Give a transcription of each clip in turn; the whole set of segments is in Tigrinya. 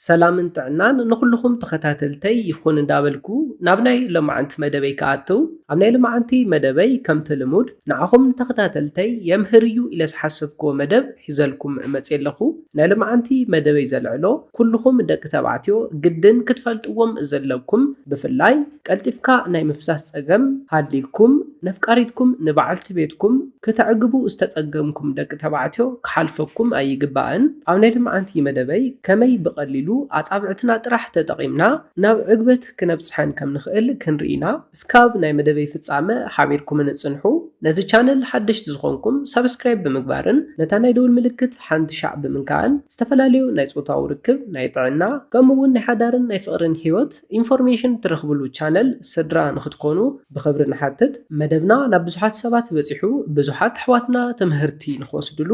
ሰላምን ጥዕናን ንኹልኹም ተኸታተልተይ ይኹን እንዳበልኩ ናብ ናይ ሎማዓንቲ መደበይ ክኣትው፣ ኣብ ናይ ሎማዓንቲ መደበይ ከምቲ ልሙድ ንዓኹም ንተኸታተልተይ የምህር እዩ ኢለ ዝሓሰብክዎ መደብ ሒዘልኩም መፅየ ኣለኹ። ናይ ሎማዓንቲ መደበይ ዘልዕሎ ኩልኹም ደቂ ተባዕትዮ ግድን ክትፈልጥዎም ዘለኩም፣ ብፍላይ ቀልጢፍካ ናይ ምፍሳስ ጸገም ሃልይኩም ነፍቃሪትኩም ንበዓልቲ ቤትኩም ክተዕግቡ ዝተጸገምኩም ደቂ ተባዕትዮ ክሓልፈኩም ኣይግባእን። ኣብ ናይ ሎማዓንቲ መደበይ ከመይ ብቐሊሉ ኣጻብዕትና ጥራሕ ተጠቒምና ናብ ዕግበት ክነብጽሐን ከም ንኽእል ክንርኢ ኢና። እስካብ ናይ መደበይ ፍጻመ ሓቢርኩምኒ ጽንሑ። ነዚ ቻነል ሓደሽቲ ዝኾንኩም ሳብስክራይብ ብምግባርን ነታ ናይ ደውል ምልክት ሓንቲ ሻዕ ብምንካእን ዝተፈላለዩ ናይ ጾታዊ ርክብ፣ ናይ ጥዕና፣ ከምኡ እውን ናይ ሓዳርን ናይ ፍቕርን ህይወት ኢንፎርሜሽን ትረኽብሉ ቻነል ስድራ ንኽትኮኑ ብኽብሪ ንሓትት። መደብና ናብ ብዙሓት ሰባት በጺሑ፣ ብዙሓት ኣሕዋትና ትምህርቲ ንኽወስድሉ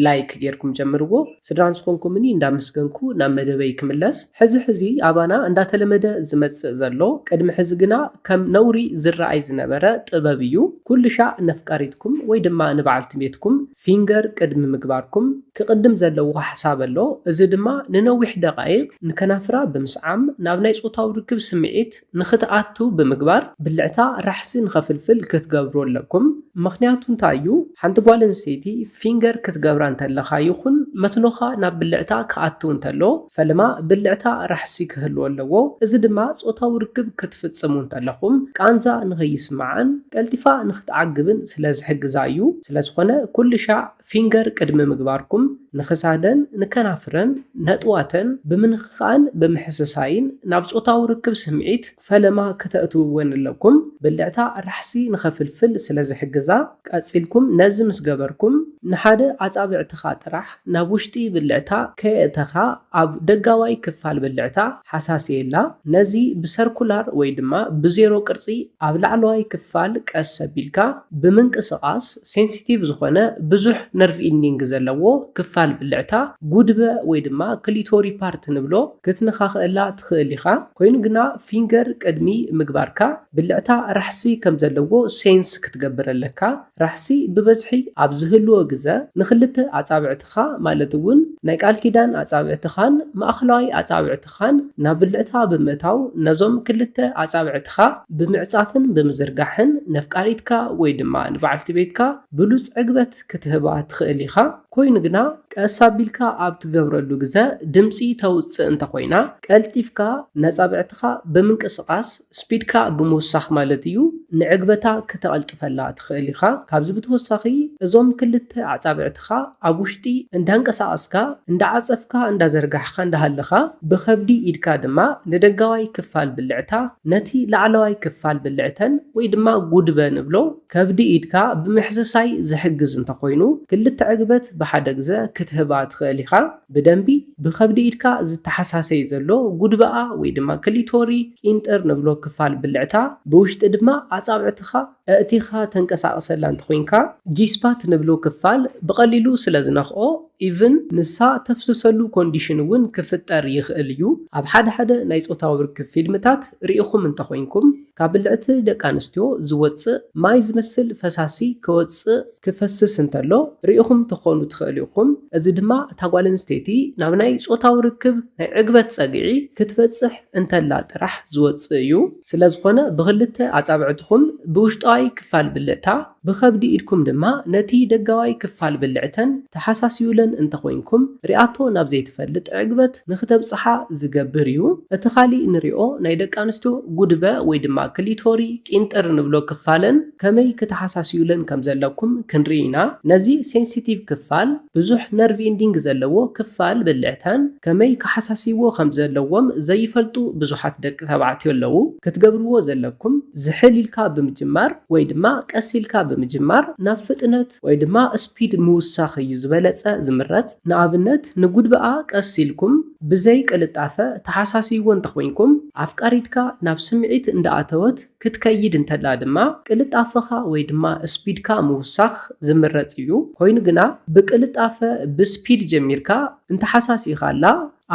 ላይክ ጌርኩም ጀምርዎ። ስድራ ንዝኾንኩምኒ እንዳመስገንኩ ናብ መደበይ ክምለስ። ሕዚ ሕዚ ኣባና እንዳተለመደ ዝመጽእ ዘሎ፣ ቅድሚ ሕዚ ግና ከም ነውሪ ዝረኣይ ዝነበረ ጥበብ እዩ። ኩሉ ሻዕ ነፍቃሪትኩም ወይ ድማ ንበዓልቲ ቤትኩም ፊንገር ቅድሚ ምግባርኩም ክቕድም ዘለዎ ሓሳብ ኣሎ። እዚ ድማ ንነዊሕ ደቓይቕ ንከናፍራ ብምስዓም ናብ ናይ ጾታዊ ርክብ ስምዒት ንኽትኣቱ ብምግባር ብልዕታ ራሕሲ ንኸፍልፍል ክትገብሩ ኣለኩም። ምኽንያቱ እንታይ እዩ? ሓንቲ ጓል ኣንስተይቲ ፊንገር ክትገብራ እንተለኻ ይኹን መትሎኻ ናብ ብልዕታ ክኣቱ እንተሎ ፈለማ ብልዕታ ራሕሲ ክህልዎ ኣለዎ። እዚ ድማ ጾታዊ ርክብ ክትፍጽሙ እንተለኹም ቃንዛ ንኸይስምዓን ቀልጢፋ ንኽትዓግብን ስለ ዝሕግዛ እዩ። ስለ ዝኾነ ኩሉ ሻዕ ፊንገር ቅድሚ ምግባርኩም ንኽሳደን ንከናፍረን ነጥዋተን ብምንኽኻእን ብምሕስሳይን ናብ ጾታዊ ርክብ ስምዒት ፈለማ ከተእትውወን ኣለኩም። ብልዕታ ራሕሲ ንኸፍልፍል ስለ ዝሕግዛ፣ ቀጺልኩም ነዚ ምስ ገበርኩም ንሓደ ኣጻብዕትኻ ጥራሕ ናብ ውሽጢ ብልዕታ ከየእተኻ ኣብ ደጋዋይ ክፋል ብልዕታ ሓሳስየላ። ነዚ ብሰርኩላር ወይ ድማ ብዜሮ ቅርጺ ኣብ ላዕለዋይ ክፋል ቀስ ኣቢልካ ብምንቅስቓስ ሴንሲቲቭ ዝኾነ ብዙሕ ነርቭ ኢንዲንግ ዘለዎ ክፋል ብልዕታ ጉድበ ወይ ድማ ክሊቶሪ ፓርት ንብሎ ክትነኻኽእላ ትኽእል ኢኻ። ኮይኑ ግና ፊንገር ቅድሚ ምግባርካ ብልዕታ ራሕሲ ከም ዘለዎ ሴንስ ክትገብር ኣለካ። ራሕሲ ብበዝሒ ኣብ ዝህልዎ ግዘ ንኽልተ ኣጻብዕትኻ ማለት እውን ናይ ቃል ኪዳን ኣጻብዕትኻን ማእኸላዋይ ኣጻብዕትኻን ናብ ብልዕታ ብምእታው ነዞም ክልተ ኣጻብዕትኻ ብምዕጻፍን ብምዝርጋሕን ነፍቃሪትካ ወይ ድማ ንበዓልቲ ቤትካ ብሉጽ ዕግበት ክትህባ ትኽእል ኢኻ። ኮይኑ ግና ቀስ ኣቢልካ ኣብ ትገብረሉ ግዘ ድምጺ ተውጽእ እንተኾይና ቀልጢፍካ ነጻብዕትኻ ብምንቅስቓስ ስፒድካ ብምውሳኽ ማለት እዩ ንዕግበታ ክተቐልጥፈላ ትኽእል ኢኻ። ካብዚ ብተወሳኺ እዞም ክልተ ኣጻብዕትኻ ኣብ ውሽጢ እንዳንቀሳቐስካ እንዳዓጸፍካ እንዳዘርጋሕካ እንዳሃለኻ ብኸብዲ ኢድካ ድማ ንደጋዋይ ክፋል ብልዕታ ነቲ ላዕለዋይ ክፋል ብልዕተን ወይ ድማ ጉድበ ንብሎ ከብዲ ኢድካ ብምሕስሳይ ዝሕግዝ እንተኾይኑ ክልተ ዕግበት ብሓደ ግዘ ክትህባ ትኽእል ኢኻ። ብደንቢ ብኸብዲ ኢድካ ዝተሓሳሰይ ዘሎ ጉድበኣ ወይ ድማ ክሊቶሪ ቂንጥር ንብሎ ክፋል ብልዕታ ብውሽጢ ድማ ኣጻብዕትኻ ኣእቲኻ ተንቀሳቕሰላ እንተኾይንካ ጂስፓት ንብሎ ክፋል ብቐሊሉ ስለ ዝነኽኦ ኢቭን ንሳ ተፍስሰሉ ኮንዲሽን እውን ክፍጠር ይኽእል እዩ። ኣብ ሓደ ሓደ ናይ ጾታዊ ርክብ ፊልምታት ርኢኹም እንተኾይንኩም ካብ ብልዕቲ ደቂ ኣንስትዮ ዝወጽእ ማይ ዝመስል ፈሳሲ ከወጽእ ክፈስስ እንተሎ ርኢኹም ትኾኑ ትኽእሉ ኢኹም። እዚ ድማ እታ ጓል ኣንስተይቲ ናብ ናይ ጾታዊ ርክብ ናይ ዕግበት ጸግዒ ክትበጽሕ እንተላ ጥራሕ ዝወጽእ እዩ። ስለ ዝኾነ ብኽልተ ኣጻብዕትኹም ብውሽጣዊ ክፋል ብልዕታ ብኸብዲ ኢድኩም ድማ ነቲ ደጋዋይ ክፋል ብልዕተን ተሓሳስዩለን እንተኾይንኩም ሪኣቶ ናብ ዘይትፈልጥ ዕግበት ንኽተብጽሓ ዝገብር እዩ። እቲ ካሊእ ንሪኦ ናይ ደቂ ኣንስትዮ ጉድበ ወይ ድማ ክሊቶሪ ቂንጥር ንብሎ ክፋለን ከመይ ክተሓሳስዩለን ከም ዘለኩም ክንርኢ ኢና። ነዚ ሴንሲቲቭ ክፋል ብዙሕ ነርቭ ኢንዲንግ ዘለዎ ክፋል ብልዕተን ከመይ ክሓሳስይዎ ከም ዘለዎም ዘይፈልጡ ብዙሓት ደቂ ተባዕትዮ ኣለዉ። ክትገብርዎ ዘለኩም ዝሕል ኢልካ ብምጅማር ወይ ድማ ቀስ ኢልካ ብምጅማር ናብ ፍጥነት ወይ ድማ ስፒድ ምውሳኽ እዩ ዝበለጸ ዝምረጽ። ንኣብነት ንጉድበኣ ቀስ ኢልኩም ብዘይ ቅልጣፈ ተሓሳስይዎ እንተኾይንኩም ኣፍቃሪትካ ናብ ስምዒት እንዳኣተወት ክትከይድ እንተላ ድማ ቅልጣፈኻ ወይ ድማ ስፒድካ ምውሳኽ ዝምረጽ እዩ። ኮይኑ ግና ብቅልጣፈ ብስፒድ ጀሚርካ እንተሓሳሲኻላ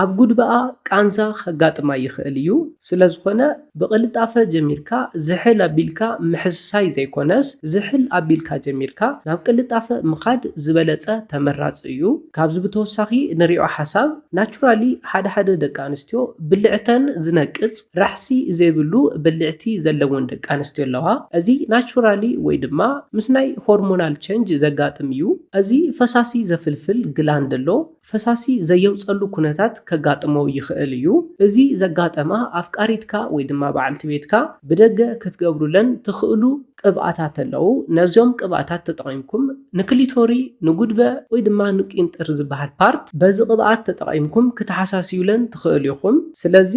ኣብ ጉድበኣ ቃንዛ ከጋጥማ ይኽእል እዩ። ስለ ዝኾነ ብቕልጣፈ ጀሚርካ ዝሕል ኣቢልካ ምሕስሳይ ዘይኮነስ ዝሕል ኣቢልካ ጀሚርካ ናብ ቅልጣፈ ምኻድ ዝበለጸ ተመራጺ እዩ። ካብዚ ብተወሳኺ ንሪኦ ሓሳብ ናቹራሊ ሓደ ሓደ ደቂ ኣንስትዮ ብልዕተን ዝነቅጽ ራሕሲ ዘይብሉ ብልዕቲ ዘለወን ደቂ ኣንስትዮ ኣለዋ። እዚ ናቹራሊ ወይ ድማ ምስ ናይ ሆርሞናል ቸንጅ ዘጋጥም እዩ። እዚ ፈሳሲ ዘፍልፍል ግላንድ ኣሎ። ፈሳሲ ዘየውጸሉ ኩነታት ከጋጥሞ ይኽእል እዩ። እዚ ዘጋጠማ ኣፍቃሪትካ ወይ ድማ በዓልቲ ቤትካ ብደገ ክትገብሩለን ትኽእሉ ቅብኣታት ኣለዉ። ነዚኦም ቅብኣታት ተጠቒምኩም ንክሊቶሪ፣ ንጉድበ ወይ ድማ ንቂንጥር ዝበሃል ፓርት በዚ ቅብኣት ተጠቒምኩም ክትሓሳስዩለን ትኽእሉ ኢኹም። ስለዚ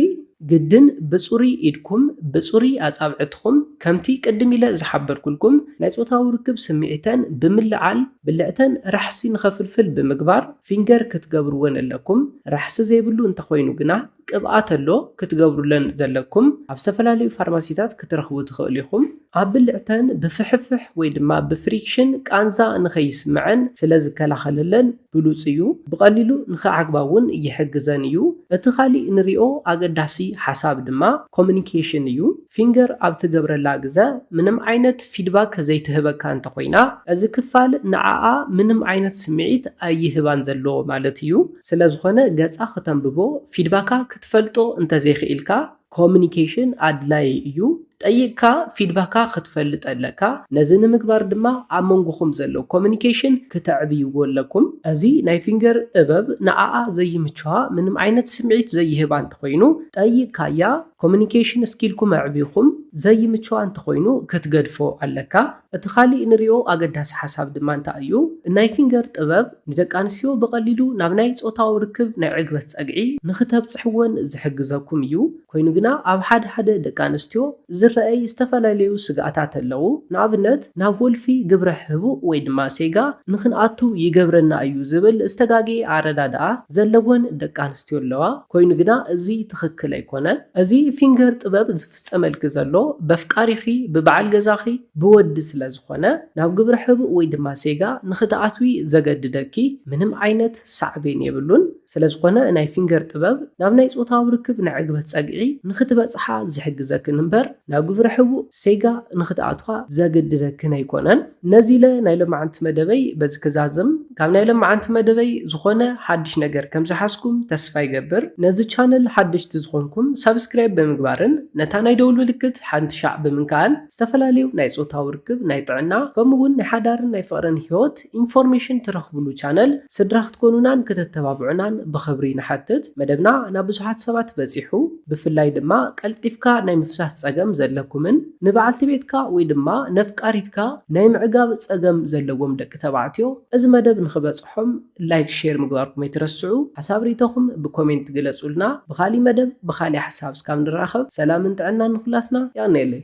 ግድን ብጽሩይ ኢድኩም፣ ብጽሩይ ኣጻብዕትኹም፣ ከምቲ ቅድም ኢለ ዝሓበርኩልኩም ናይ ጾታዊ ርክብ ስምዒተን ብምልዓል ብልዕተን ራሕሲ ንኸፍልፍል ብምግባር ፊንገር ክትገብርወን ኣለኩም። ራሕሲ ዘይብሉ እንተኾይኑ ግና ቅብኣት ኣሎ ክትገብሩለን ዘለኩም። ኣብ ዝተፈላለዩ ፋርማሲታት ክትረኽቡ ትኽእሉ ኢኹም። ኣብ ብልዕተን ብፍሕፍሕ ወይ ድማ ብፍሪክሽን ቃንዛ ንኸይስምዐን ስለ ዝከላኸለለን ብሉጽ እዩ። ብቐሊሉ ንኽዓግባ እውን ይሕግዘን እዩ። እቲ ካሊእ ንሪኦ ኣገዳሲ ሓሳብ ድማ ኮሚኒኬሽን እዩ። ፊንገር ኣብ ትገብረላ ግዘ ምንም ዓይነት ፊድባክ ዘይትህበካ እንተኾይና፣ እዚ ክፋል ንዓኣ ምንም ዓይነት ስምዒት ኣይህባን ዘሎ ማለት እዩ። ስለ ዝኾነ ገጻ ክተንብቦ፣ ፊድባካ ክትፈልጦ እንተዘይኽኢልካ፣ ኮሚኒኬሽን ኣድላዪ እዩ። ጠይቕካ ፊድባካ ክትፈልጥ ኣለካ። ነዚ ንምግባር ድማ ኣብ መንጎኹም ዘሎ ኮሚኒኬሽን ክተዕብይዎ ኣለኩም። እዚ ናይ ፊንገር ጥበብ ንዓኣ ዘይምችዋ ምንም ዓይነት ስምዒት ዘይህባ እንተኾይኑ፣ ጠይቕካያ ኮሚኒኬሽን ስኪልኩም ኣዕቢኹም ዘይምችዋ እንተኾይኑ ክትገድፎ ኣለካ። እቲ ካሊእ ንሪኦ ኣገዳሲ ሓሳብ ድማ እንታይ እዩ? ናይ ፊንገር ጥበብ ንደቂ ኣንስትዮ ብቐሊሉ ናብ ናይ ጾታዊ ርክብ ናይ ዕግበት ጸግዒ ንኽተብጽሕወን ዝሕግዘኩም እዩ። ኮይኑ ግና ኣብ ሓደ ሓደ ደቂ ኣንስትዮ ዝረኣይ ዝተፈላለዩ ስግኣታት ኣለዉ። ንኣብነት ናብ ወልፊ ግብረ ሕቡእ ወይ ድማ ሴጋ ንኽንኣቱ ይገብረና እዩ ዝብል ዝተጋግየ ኣረዳድኣ ዘለወን ደቂ ኣንስትዮ ኣለዋ። ኮይኑ ግና እዚ ትኽክል ኣይኮነን። እዚ ፊንገር ጥበብ ዝፍጸመልኪ ዘሎ በፍቃሪኺ፣ ብበዓል ገዛኺ፣ ብወዲ ስለ ዝኾነ ናብ ግብረ ሕቡእ ወይ ድማ ሴጋ ንኽትኣትዊ ዘገድደኪ ምንም ዓይነት ሳዕቤን የብሉን። ስለ ዝኾነ ናይ ፊንገር ጥበብ ናብ ናይ ጾታዊ ርክብ ናይ ዕግበት ጸግዒ ንኽትበጽሓ ዝሕግዘክን እምበር ናብ ግብረ ሕቡእ ሴጋ ንኽትኣትዋ ዘገድደክን ኣይኮነን። ነዚ ኢለ ናይ ሎማዓንቲ መደበይ በዚ ክዛዝም። ካብ ናይ ሎማዓንቲ መደበይ ዝኾነ ሓድሽ ነገር ከም ዝሓዝኩም ተስፋ ይገብር። ነዚ ቻነል ሓደሽቲ ዝኾንኩም ሳብስክራይብ ብምግባርን ነታ ናይ ደውል ምልክት ሓንቲ ሻዕ ብምንካኣን ዝተፈላለዩ ናይ ጾታዊ ርክብ፣ ናይ ጥዕና፣ ከምኡ እውን ናይ ሓዳርን ናይ ፍቕርን ህይወት ኢንፎርሜሽን ትረኽብሉ ቻነል ስድራ ክትኮኑናን ከተተባብዑናን ብኽብሪ ንሓትት። መደብና ናብ ብዙሓት ሰባት በጺሑ፣ ብፍላይ ድማ ቀልጢፍካ ናይ ምፍሳስ ጸገም ዘለኩምን ንበዓልቲ ቤትካ ወይ ድማ ነፍቃሪትካ ናይ ምዕጋብ ጸገም ዘለዎም ደቂ ተባዕትዮ እዚ መደብ ንኽበጽሖም ላይክ፣ ሼር ምግባርኩም ኣይትረስዑ። ሓሳብ ርኢቶኹም ብኮሜንት ግለጹልና። ብኻሊእ መደብ ብኻሊእ ሓሳብ እስካብ ንራኸብ ሰላምን ጥዕናን ንኹላትና። የቐንየለይ።